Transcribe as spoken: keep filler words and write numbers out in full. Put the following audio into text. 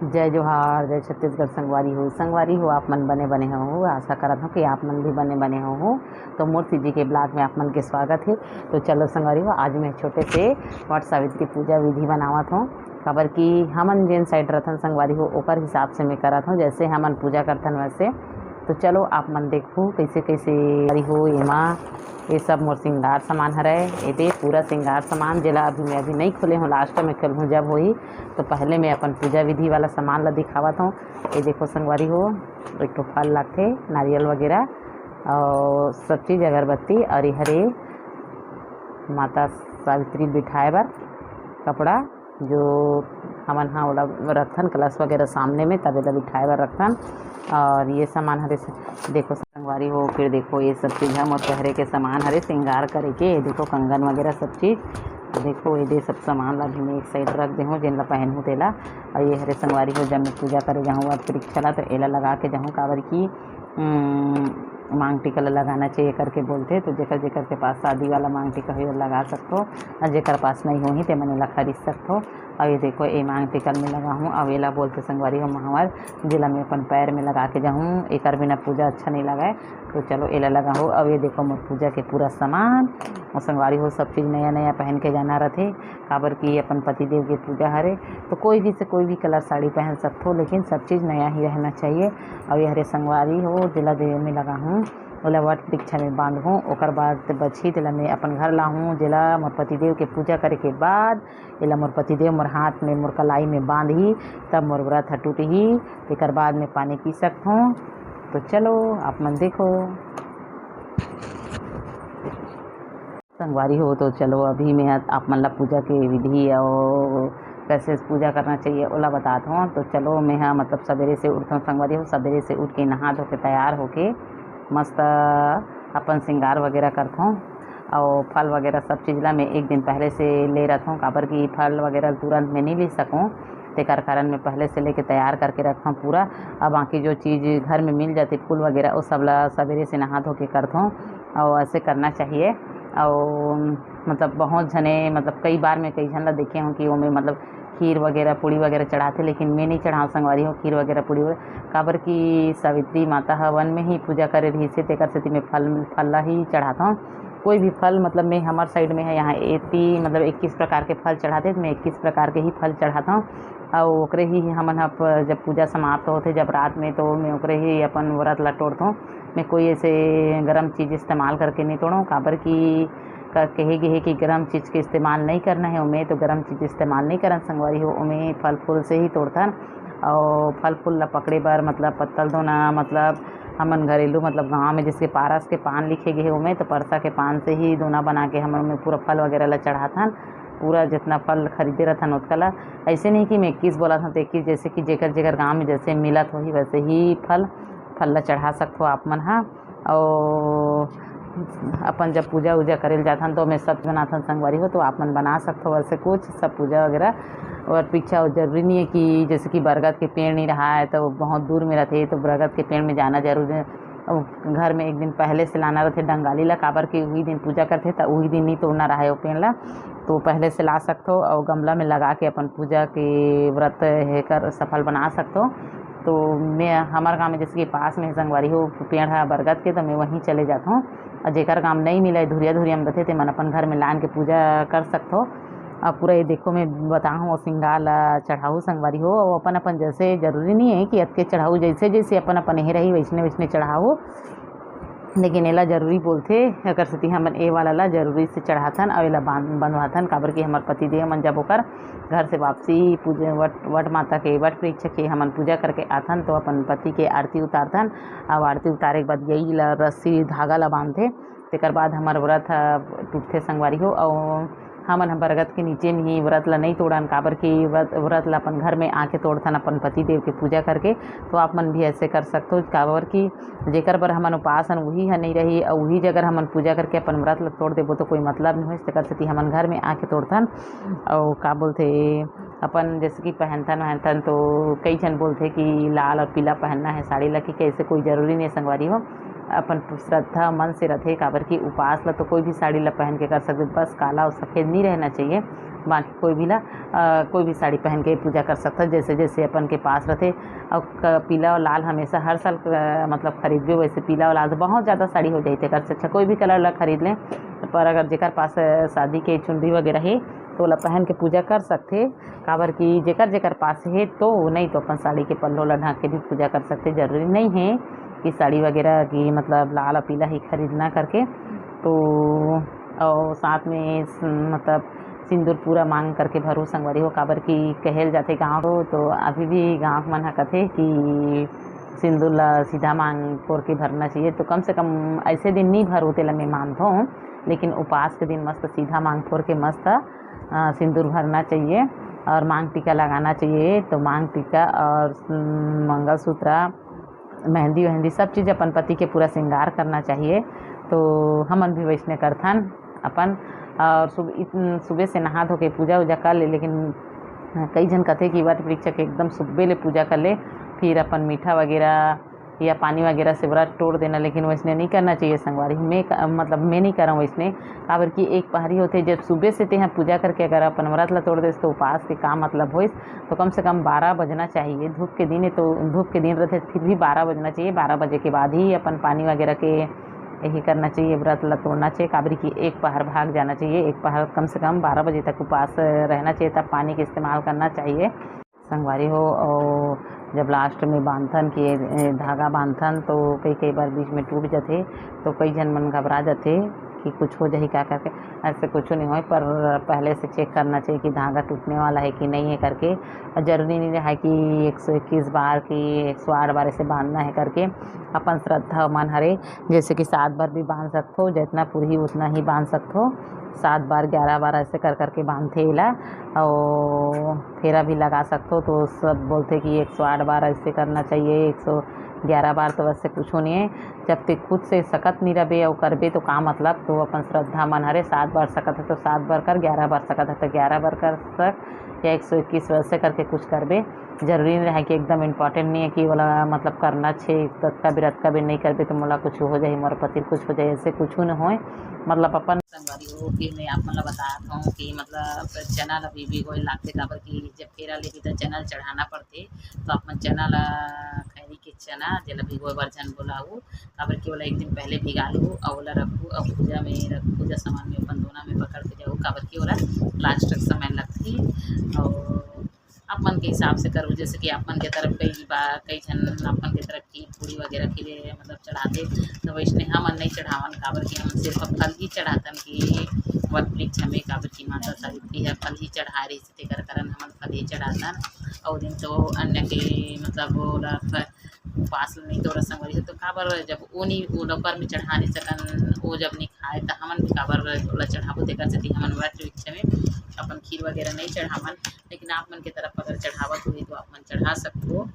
जय जोहार, जय छत्तीसगढ़ संगवारी हो। संगवारी हो, आप मन बने बने हो, आशा करत हो कि आप मन भी बने बने हो। तो मोर सीजी के ब्लॉग में आप मन के स्वागत है। तो चलो संगवारी हो, आज मैं छोटे से वट सावित्री पूजा विधि बनावत हूँ, काबर कि हमन जेन साइड रथन संगवारी हो, ओकर हिसाब से मैं करत हूँ, जैसे हमन पूजा करथन वैसे। तो चलो आप मन देखो कैसे कैसे संगवारी हो। एमा ये सब मोर श्रृंगार सामान हरे, ये दे पूरा श्रृंगार सामान, जेला अभी मैं अभी नहीं खोले हूँ, लास्ट में खोलहूँ जब होही। तो पहले मैं अपन पूजा विधि वाला सामान ला दिखावत हूँ। ये देखो संगवारी हो, एक ठो फल लगथे, नारियल वगैरह और सब चीज़, अगरबत्ती, और ये हरे माता सावित्री बिठाए बर कपड़ा, जो हमन हा ओला रखथन कलश वगैरह सामने में, तब एला बिठाए बर रखथन। और ये सामान हरे से-, देखो संगवारी हो, फिर देखो ये सब चीज़ ह मोर चेहरे के सामान हरे, श्रृंगार करे के। ये देखो कंगन वगैरह सब चीज़, देखो ये दे सब सामान ला भी मैं एक साइड रख दे हूँ, जेन ला पहनहूँ तेला। और ये हरे संगवारी हो, जब मैं पूजा करे जाहूँ वट वृक्ष ला, तो एला लगा के जाहूँ, काबर कि उम, मांग टीका ला लगाना चाहिए करके बोलथे। तो जेकर जेकर के पास शादी वाला मांग टीका हो, लगा सकथो, और जेकर पास नहीं होही, ते मन एला खरीद सकथो। और ये देखो, ये मांग टीका में लगा हूँ, और एला बोलथे संगवारी हो महावर, जेला मैं अपन पैर में लगा के जाहूँ, एकर बिना पूजा अच्छा नहीं लगे। तो चलो, एला लगा हो। और ये देखो, मोर पूजा के पूरा सामान, और संगवारी हो, सब चीज़ नया नया पहन के जाना रथे, काबर कि अपन पतिदेव के पूजा हरे। तो कोई भी से कोई भी कलर साड़ी पहन सकथो, लेकिन सब चीज़ नया ही रहना चाहिए। और ये हरे संगवारी हो, जेला देवे में लगा हूँ, ओला वट वृक्ष में बांधहूँ, ओकर बाद बचही तेला मैं अपन घर लाहूँ, जेला मोर पतिदेव के पूजा करे के बाद एला मोर पतिदेव मोर हाथ में, मोर कलाई में बांधही, तब मोर व्रत ह टूटही, तेकर बाद मैं पानी पी सकथों। तो चलो, आप मन देखो। संगवारी हो, तो चलो, अभी मैं ह-, आप मन ला पूजा के विधि और कैसे पूजा करना चाहिए, ओला बतात हूँ। तो चलो, मैं ह-, मतलब, सवेरे से उठथों संगवारी हो, सवेरे से उठ के नहा धो के तैयार होके मस्त अपन श्रृंगार वगैरह करथों, और फल वगैरह सब चीज़ ला मैं एक दिन पहले से ले रखथों, काबर कि फल वगैरह तुरंत में नहीं ले सकूँ, तेकर कारण मैं पहले से लेके तैयार करके रखथों पूरा। अब बाकी जो चीज़ घर में मिल जाती, फूल वगैरह, वो सब ला सवेरे से नहा धो के करथों, और ऐसे करना चाहिए। और मतलब, बहुत झने, मतलब, कई बार मैं कई झन ला देखे हूँ कि ओमे, मतलब, खीर वगैरह, पूड़ी वगैरह चढ़ाथे, लेकिन मैं नहीं चढ़ाव संगवारी हो खीर वगैरह, पूड़ी वगैरह, काबर कि सावित्री माता ह वन में ही पूजा करे रहिस हे, तेकर सेती मैं फल, फल ला ही चढ़ाथव। कोई भी फल, मतलब, मैं, हमर साइड में है, यहाँ एती, मतलब, इक्कीस प्रकार के फल चढ़ाथे, तो मैं इक्कीस प्रकार के ही फल चढ़ाथव। और ओकरे ही हमन ह प-, जब पूजा समाप्त होथे, जब रात में, तो मैं ओकरे ही अपन व्रत ला तोड़थव। मैं कोई ऐसे गरम चीज़ इस्तेमाल करके नहीं तोड़व, काबर कि क-, कहे गे हे कि गरम चीज़ के इस्तेमाल नहीं करना है, ओमे तो गरम चीज़ इस्तेमाल नहीं करन संगवारी हो, ओमे फल फूल से ही तोड़थन। और फल फूल ला पकड़े बर, मतलब, पत्तल दोना, मतलब, हमन घरेलू, मतलब, गाँव में जैसे पारस के पान लिखे गे हे, ओमे तो परसा के पान से ही दोना बना के हमन ओमे पूरा फल वगैरह ला चढ़ाथन। पूरा जितना फल खरीदे रहथन ओतका ला, ऐसे नहीं कि मैं इक्कीस बोलत हव तो इक्कीस, जैसे कि जेकर जेकर गाँव में जैसे मिलत होही वैसे ही फल, फल ला चढ़ा सकथो आप मन ह। और अपन जब पूजा उजा करे ल जाथन, तो ओमे सब बनाथन संगवारी हो, तो आप मन बना सकथो वैसे कुछ सब पूजा वगैरह। और पीछा जरूरी नहीं है कि जैसे कि बरगद के पेड़ नहीं रहा है, तो बहुत दूर में रहते, तो बरगद के पेड़ में जाना जरूरी है। और घर में एक दिन पहले से लाना रहते डंगाली ला, काबर कि वही दिन पूजा करते, तो वही दिन नहीं तोड़ना रहा है वो पेड़ ला, तो पहले से ला सकथो और गमला में लगा के अपन पूजा के व्रत हे कर सफल बना सकथो। तो मैं, हमारे गाँव में जैसे कि पास में संगवारी हो पेड़ है बरगद के, तो मैं वहीं चले जाता हूँ। और जेकर गाँव नहीं मिला है, धुरिया धुरिया में बथे, ते मन अपन घर में लान के पूजा कर सकथो। अब पूरा ये देखो, मैं बताहूँ, वो श्रृंगार ला चढ़ाहू संगवारी हो, और अपन अपन जैसे जरूरी नहीं है कि अतके चढ़ाहू, जैसे जैसे अपन अपन हे रही वैसने वैसने चढ़ाहू। लेकिन एला जरूरी बोलथे, एकर सेती हमन ए वाला ला जरूरी से चढ़ाथन, अउ एला बांध-, बंधवाथन, काबर कि हमर पति देव मन जब ओकर घर से वापसी पूजा, वट, वट माता के, वट वृक्ष के हमन पूजा करके आथन, तो अपन पति के आरती उतारथन, अउ आरती उतारे के बाद यही ला रस्सी धागा ला बांधथे। तेकर बाद हमर व्रत ह टूटथे संगवारी हो, अउ हमन ह बरगद के नीचे में ही व्रत ला नइ तोड़न, काबर कि व्रत, व्रत ला अपन घर में आके तोड़थन, अपन पति देव के पूजा करके। तो आप मन भी ऐसे कर सकथो, काबर कि जेकर बर हमन उपास हन, उही ह नइ रही, अउ उही जगह हमन पूजा करके अपन व्रत ला तोड़ देबो, तो कोई मतलब नइ होइस। तेकर सेती हमन घर में आके तोड़थन। अउ का बोलथे, अपन जैसे कि पहनथन वहनथन, तो कई झन बोलथे कि लाल और पीला पहनना है साड़ी ला, कि कैसे, कोई जरूरी नहीं है संगवारी हो। अपन श्रद्धा मन से रथे, काबर कि उपास ला तो कोई भी साड़ी ला पहन के कर सकते, बस काला और सफेद नहीं रहना चाहिए। बाकी कोई भी ला अ, कोई भी साड़ी पहन के पूजा कर सकता, जैसे जैसे अपन के पास रथे। और क- पीला और लाल हमेशा हर साल अ, मतलब खरीदबे, वैसे पीला और लाल तो बहुत ज़्यादा साड़ी हो जाते, कर से अच्छा कोई भी कलर ला खरीद लें। पर अगर जेकर पास अ, शादी के चुनरी वगैरह है तो ओला पहन के पूजा कर सकते, काबर कि जेकर जेकर पास है तो, नहीं तो अपन साड़ी के पल्लो ला ढांक के भी पूजा कर सकते। जरूरी नहीं है कि साड़ी वगैरह की मतलब लाल और पीला ही खरीदना करके। तो और साथ में स- मतलब सिंदूर पूरा मांग करके भरू संगवारी हो, काबर कि कहेल जाथे गाँव को, तो अभी भी गाँव मन ह कथे कि सिंदूर ला सीधा मांग फोर के भरना चाहिए। तो कम से कम ऐसे दिन नहीं भरू, तेला मैं मानथों, लेकिन उपास के दिन मस्त सीधा मांग फोर के मस्त अ, सिंदूर भरना चाहिए और मांग टीका लगाना चाहिए। तो मांग टीका और उम, मंगलसूत्र, मेहंदी वेहंदी सब चीज़ अपन पति के पूरा श्रृंगार करना चाहिए। तो हमन भी वैसने करथन अपन। और सुब-, इत-, सुबह से नहा धो के पूजा उजा कर ले, लेकिन कई झन कथे कि वट वृक्ष के एकदम सुबह ले पूजा कर ले, फिर अपन मीठा वगैरह या पानी वगैरह से व्रत तोड़ देना, लेकिन वैसने नहीं करना चाहिए संगवारी। मैं क-, मतलब मैं नहीं करंव वैसने, काबर कि एक पहरी होथे, जब सुबह से तेहा पूजा करके अगर अपन व्रत ला तोड़ देस तो उपास के का मतलब होइस। तो कम से कम बारह बजना चाहिए। धूप के दिन है तो धूप के दिन रहते फिर भी बारह बजना चाहिए। बारह बजे के बाद ही अपन पानी वगैरह के यही करना चाहिए, व्रत ला तोड़ना चाहिए, काबर कि एक पहर भाग जाना चाहिए। एक पहर कम से कम बारह बजे तक उपास रहना चाहिए, तब पानी के इस्तेमाल करना चाहिए। संगवारी हो, और जब लास्ट में बांधथन कि ये, ये धागा बांधथन तो कई कई बार बीच में टूट जाथे, तो कई झन मन घबरा जाथे कि कुछ हो जाही का करके। ऐसे कुछ नहीं होय, पर पहले से चेक करना चाहिए कि धागा टूटने वाला है कि नहीं है करके। और जरूरी नहीं रहा कि एक सौ इक्कीस बार कि एक सौ आठ बार ऐसे बांधना है करके। अपन श्रद्धा मन हरे, जैसे कि सात बार भी बांध सकथो, जितना पुरही उतना ही बांध सकथो। सात बार, ग्यारह बार ऐसे कर करके बांधथे एला। और फेरा भी लगा सकथो। तो सब बोलथे कि एक सौ आठ बार ऐसे करना चाहिए, एक सौ ग्यारह बार तो वैसे कुछ नहीं है। जब ते खुद से सकत नहीं रबे और करबे तो का मतलब। तो अपन श्रद्धा मन हरे, सात बार सकत है तो सात बार कर, ग्यारह बार सकत है तो ग्यारह बार कर सक, या एक सौ इक्कीस वैसे करके कुछ करबे। जरूरी नहीं रहे कि एकदम इम्पोर्टेंट नहीं है कि वाला मतलब करना छे, ततका भी रतका भी नहीं करबे तो मोला कुछ हो जाही, मोर पति कुछ हो जाही, ऐसे कुछ न होए। मतलब अपन संगवारी हो कि मैं आप मन ला बतात हूँ कि मतलब चना ला भी भिगोए लागथे, काबर कि जब फेरा लेबे त चना ल चढ़ाना पड़थे। तो आप मन चना ला, खैरी के चना जेला भिगोए बर झन बोलाऊ, काबर कि ओला एक दिन पहले भिगा लू, अउ ओला रखू, अउ पूजा में रख, पूजा सामान में अपन दोना में पकड़ के जाऊ, काबर कि ओला लास्ट तक समय लगथे। अउ आप मन के हिसाब से करू, जैसे कि आप मन के तरफ कई बा-, कई झन आप मन के तरफ खीर पूरी वगैरह के लिए मतलब चढ़ाते, तो वैसने हमन नहीं चढ़ावन, काबर कि हमन सिर्फ फल ही चढ़ातन कि वट वृक्ष में, काबर कि माता सावित्री ह फल ही चढ़ाए रहिस, तेकर कारण हमन फल ही चढ़ातन। अउ दिन तो अन्य के मतलब ओला फ-, उपास ल नहीं तोड़ संगवारी हो, तो काबर जब ओ नहीं, ओ ओकर में चढ़ा नहीं सकन, ओ जब नहीं खाए, त हमन भी काबर ओला चढ़ाबो, तेकर सेती हमन वट वृक्ष में अपन खीर वगैरह नहीं चढ़ावन। लेकिन आप मन के तरफ अगर चढ़ावत होही तो आप मन चढ़ा सकथो।